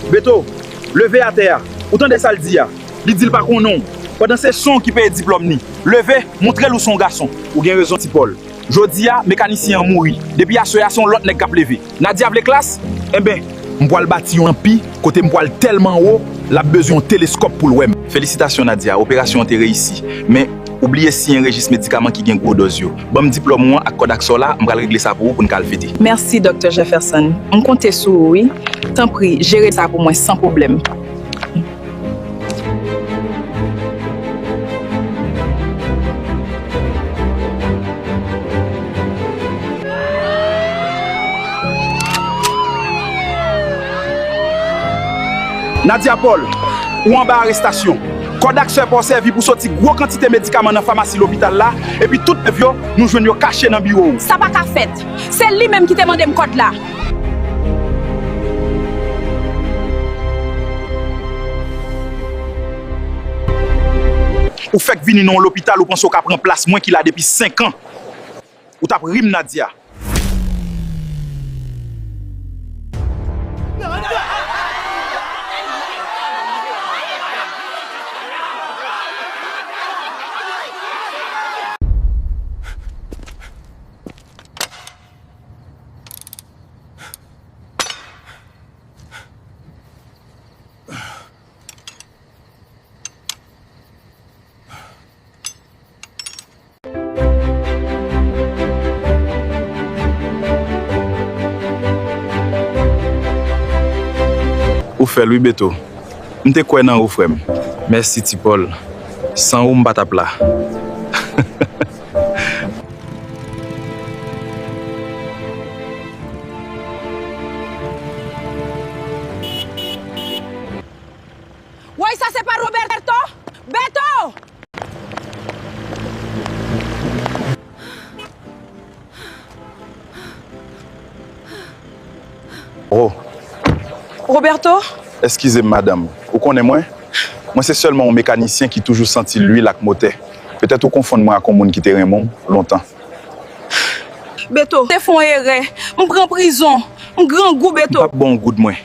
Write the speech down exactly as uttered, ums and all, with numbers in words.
Beto, leve atè a. Ou tande sa l di a? Li di l pa konnen w. Pandan se san w ki peye diplòm ni. Leve, montre l ou se yon gason. Ou gen rezon, Ti Pòl. Jodi a, mekanisyen an mouri. Depi aswè a, se yon lòt nèg k ap leve. Nadia vle klas? Enben, m pral bati yon anpi kote m pral tèlman wo, l ap bezwen yon teleskòp pou l wè m. Felisitasyon, Nadia. Operasyon an te reyisi. Men, ou bliye siyen rejis medikaman ki gen gwo dòz yo. Ban m diplòm ou an ak kòd ak sò w la, m pral regle sa pou ou pou n ka al fete. Mèsi, Doktè Jefferson. M konte sou ou, wi. Tanpri, jere sa pou mwen san pwoblèm. Nadia Paul, ou anba arestasyon. Kòd ak sè pa w sèvi pou soti gwo kantite medikaman nan famasi lopital la, epi tout prèv yo, nou jwenn yo kache nan biwo w. Sa pa ka fèt. Se li menm ki te mande m kòd la. Ou fèk vini nan yon lopital, ou panse w ka pran plas mwen ki la depi senk an. Ou t ap ri m, Nadia. Ou fè l wi, Beto. M te kwè nan ou, frè m. Mèsi, Ti Pòl. San ou, m pa t ap la. Woy, sa se pa Roberto? Beto! Oh. Roberto? Eskize m, madanm. Ou konnen mwen? Mwen se sèlman yon mekanisyen ki toujou santi lwil ak motè. Petèt ou konfonn mwen ak yon moun ki te renmen w lontan. Beto, te fè yon erè. M pran prizon. M grangou, Beto. M p ap ba w goud mwen.